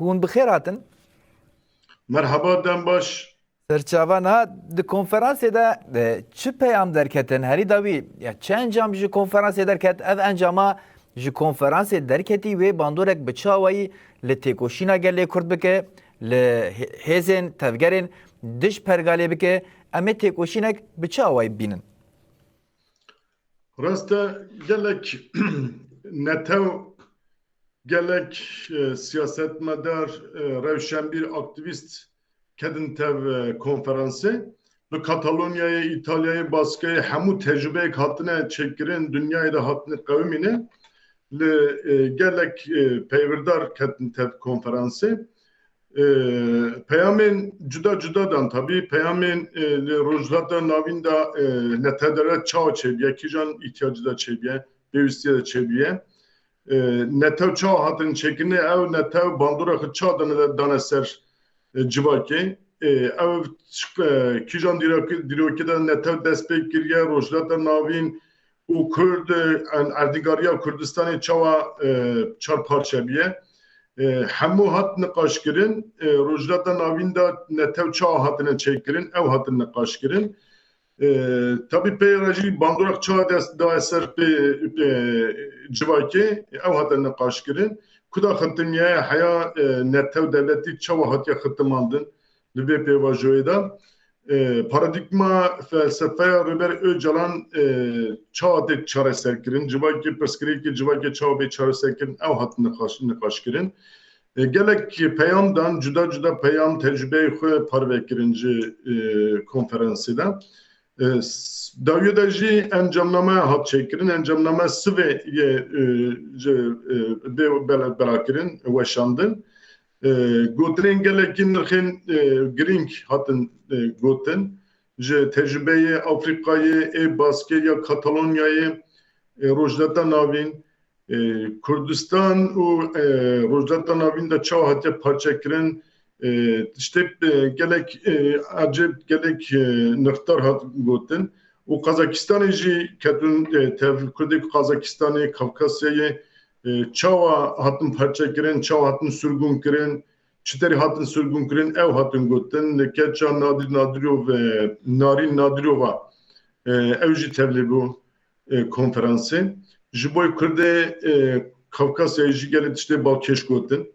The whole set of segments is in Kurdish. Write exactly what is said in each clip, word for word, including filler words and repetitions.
Hûn bi xêr hatin. Merhaba, dem baş. Serçava niha di konferansê de, e, çi peyam derketin? Herî dawî, ya çi encam ji konferansê derket? Ev encama ji konferansê derketî wê bandorek bi çi awayî li têkoşîna gelê Kurd bike, li hê-, hêzên tevgerên dij pergalê bike? Em ê têkoşînek bi çi awayî bibînin? Rast e, gelek netew, gelek, e, siyasetmedar, e, rewşenbîr, aktîvîst kedin tev, e, konferansê. Li Katalonyayê, Îtalyayê, Baskayê hemû tecrûbeyek hatine çêkirin, dinyayê de hatine qewimîne. Li, e, gelek, e, peyvirdar ketin tev konferansê. E, peyamên cuda cuda dan tabî. Peyamên, e, li Rojhilata Navîn de, e, netew dewlet çawa çêbiye, kîjan îhtiyacî de çêbiye, pêwîstiyê de çêbiye. E, netew çawa hatin çêkirinê, ew netew bandora xwe çawa dane, dane ser, e, civakê. E, ew, e, kîjan dîrokî, dîrokî de netew dest pê kiriye, Rojhilata Navîn û Kurd, e, en-, erdnîgariya Kurdistanê çawa, e, çar parçe biye. E, hemû hat niqaşkirin, e, Rojhilata Navîn de netew çawa hatine çêkirin, ew hatin niqaşkirin. E, tabî pê re jî bandorek çawa dest daye ser pê, pê civakê, ew hatin niqaşkirin. Kuda xitimiye heya, e, netew dewletî çawa hatiye xitimandin li vê pêvajoyê de. E, paradîgma felsefeya Rêber Ocalan, e, çawa tê çareserkirin? Civakê, pirsgirêkê civakê çawa bê çareserkirin? Ew hat niqaş-, niqaşkirin. E, gelek peyam dan, cuda cuda peyam, tecrûbeyê xwe parve kirin ji, e, konferansê de. E, s-, dawiyê de jî encamname hat çêkirin. Encamname sivê yê, e, ji, e, bê bela-, belakirin, weşandin. E, gotinên gelekî nirxên, e, girîng hatin, e, gotin. Ji tecrûbeyê Afrîkayê, ê Baskê ya Katalonyayê, e, Rojhilata Navîn, e, Kurdistan û, e, Rojhilata Navîn de çawa hatiye parçekirin, e, tiştê, e, gelek, e, ecêb, gelek, e, nirxdar hat gotin. Û Qazakistanê jî ketûn, e, tev, Kurdê Qazakistanê, Kafkasyayê, e, çawa hatin parçekirin, çawa hatin sirgûnkirin, çi terî hatin sirgûnkirin, ew hatin gotin. Li keça Nadir Nadirov, e, Narîn Nadirova, e, ew jî tevlî bû, e, konferansê. Ji bo Kurdê, e, Kafkasyayê jî gelek tiştê balkêş gotin.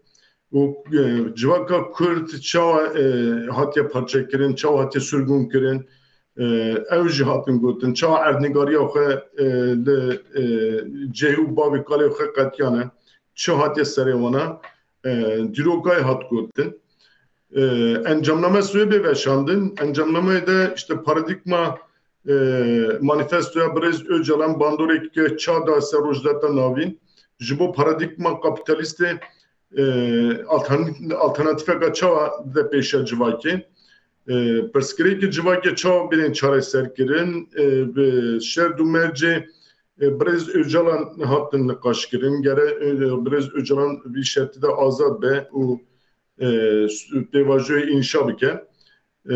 Û, e, civaka Kurd çawa, e, hatiye parçekirin, çawa hatiye sirgûnkirin, e, ew jî hatin gotin. Çawa erdnîgariya xwe, e, li, e, cihê û bavê kalê xwe qetiyane, çi hatiye serê wana, e, dîrokayê hat gotin. E, encamname sê bê veşandin. Encamnameyê de işte paradîgma, e, manîfestoya birêz Ocalan bandorek çawa da ser Rojhilata Navîn. Ji bo paradîgma kapîtalîstê, e, altern-, alternatîfeka çawa de pêşiya civakê. E, pirsgirêkê civakê çawa bêrên çareserkirin, e, bi şerd û mercê, e, birêz Ocalan hatin niqaşkirin. Gere, e, birêz Ocalan vî şertî de azad be û, e, s-, pêvajoyê înşa bike. E,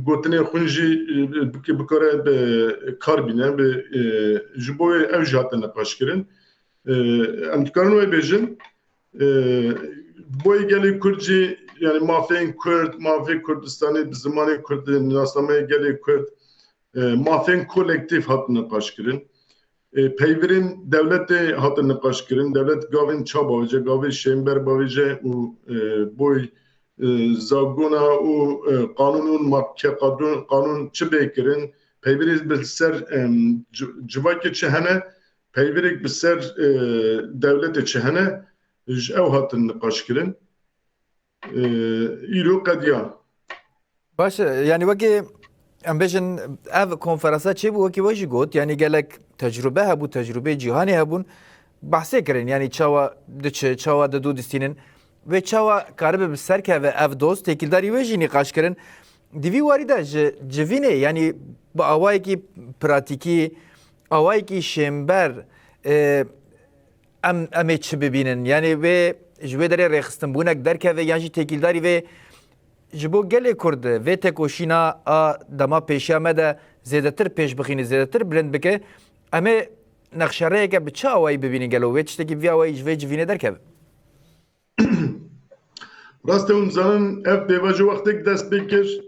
gotinên xwe jî, e, bike-, bikare bi kar bîne, bi, e, ji bo wê ew jî hatin niqaşkirin. E, em dikarin wê bêjin, e, boyê gelê Kurd jî, yani mafên Kurd, mafê Kurdistanê bi zimanê Kurd, nasnameyê gelê Kurd, e, mafên kolektîf hatin niqaşkirin. E, peyvirên dewletê hatin niqaşkirin. Dewlet gavên ça bavêje, gavê şênber bavêje û, e, boy, e, zagona û, e, qanûn û ma-, ke qadûn-, qanûn çi bê kirin, peyvirê bi ser, em, ci-, civakê çi hene, peyvirêk bi ser, e, dewletê çi hene, ji ew hatin niqaşkirin. E, îro qediya. Baş e, yani wekî em bêjin ev konferansa çêbû, wekî we jî got, yani gelek tecrube hebû, tecrubeyê cîhanê hebûn, behsê kirin, yani çawa diçe, çawa didu distînin ve çawa karibe bi ser keve ev doz, têkildarî wê jî nîqaş kirin. Di vî warî de ji civînê, yani bi awayekî pratîkî, awayekî şênber, e, em, em ê çi bibînin? Yani vê, ji wê derê rêxistinbûnek derkeve yan jî têkildarî vê ji bo gelê Kurd vê tekoşîna a dema pêşiya me de zêdetir pêş bixîne, zêdetir bilind bike, em ê nexşereyeke bi çi awayî bibînin gelo? Wê tiştekî bi vî awayî ji vê civînê derkeve? Rast e, hûn zanin, ev pêvajo wextek dest pê kir,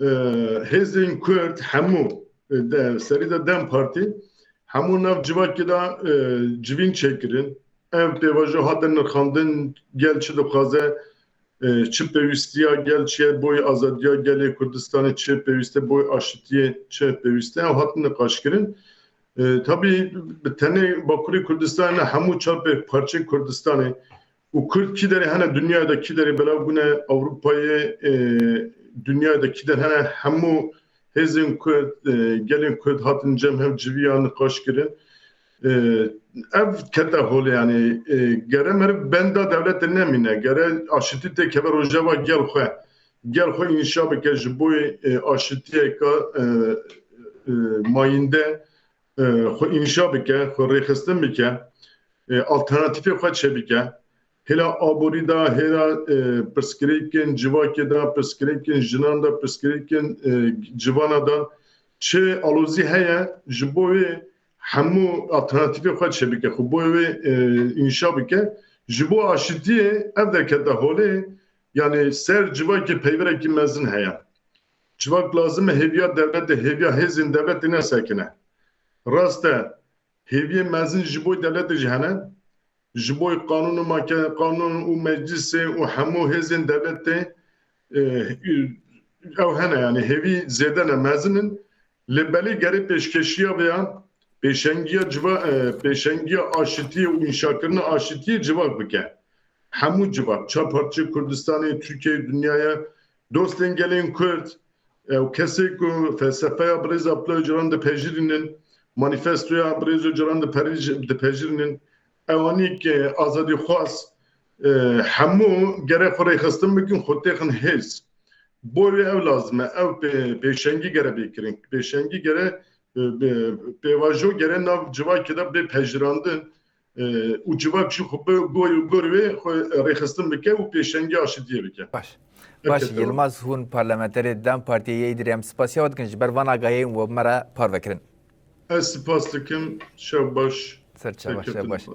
e, hêzên Kurd hemû, e, de, serî de DEM Partî, hemû nav civakê de, e, civîn çêkirin. Ev pêvajo hatin nirxandin, gel çi dixwaze, e, çi pêwîstiya gel çi ye boy azadiya gelê Kurdistanê, çi pêwîst e boy aşitiyê, çi pêwîst e, ew hatin niqaşkirin. E, tabî bi tenê Bakurê Kurdistanê ne, hemû çar pê parçeyê Kurdistanê û Kurd kî derê hene dinyayê de, kî derê belav bûne Ewropayê, e, dinyayê de kî der hene, hemû hêzên Kurd, e, gelên Kurd hatin cem hev civiya niqaş kirin. E, ev kete holê, yanî, e, gere meriv benda dewletê nemîne, gere aşitî têkeve rojeva gel xwe. Gel xwe înşa bike ji bo, e, aşitiyeka, e, e, mayînde, e, xwe înşa bike, xwe rêxistin bike, e, alternatîfê xwe çêbike. Hêla aborî de, hêla, e, pirsgirêkên civakê de, pirsgirêkên jinan de, pirsgirêkên, e, civana de çi alozî heye, ji bo wê hemû alternatîfê xwe çêbike, xwe bo wê, e, înşa bike. Ji bo aşitiyê ev derkete holê, yanî ser civakê peyvirekî mezin heye. Civak lazim e hêviya dewletê, hêviya hêzên dewletê nesekine. Rast e, hêviyê mezin ji bo dewletê jî hene. Ji bo qanûn û make-, qanûn û meclisê û hemû hêzên dewletê, e, ew hene, yanî hêvî zêde ne, mezin in. Lê belê gerê pêşkeşiya vê ya, pêşengiya civa-, e, pêşengiya aşitiyê û înşakirina aşitiyê civak bike. Hemû civak, çar parçeyê Kurdistanê, Tirkiyeyê, dinyayê, dostên gelên Kurd, ew kesê ku felsefeya birêz Abdullah Ocalan dipejirînin, manîfestoya birêz Ocalan diperij-, dipejirînin, ewanî ke azadîxwaz, e, hemû gere xwe rêxistin bikin, xwe têxin hêz. Bo wê ev lazim e, ev pê-, pêşengî gere bê kirin. Pêşengî gere, e, bi-, pêvajo gere nav civakê de bê pejirandin, e, û civak jî xwe bi goy û gor wê xwe rêxistin bike û pêşengî aşitiyê bike. Baş. Baş, Yilmaz, hûn parlamenterê DEM Partiyê yê Îdirê, em spasiya we dikin ji ber van agahiyên we me re parve kirin. Ez spas dikim. Şev baş. Ser çava, şev baş.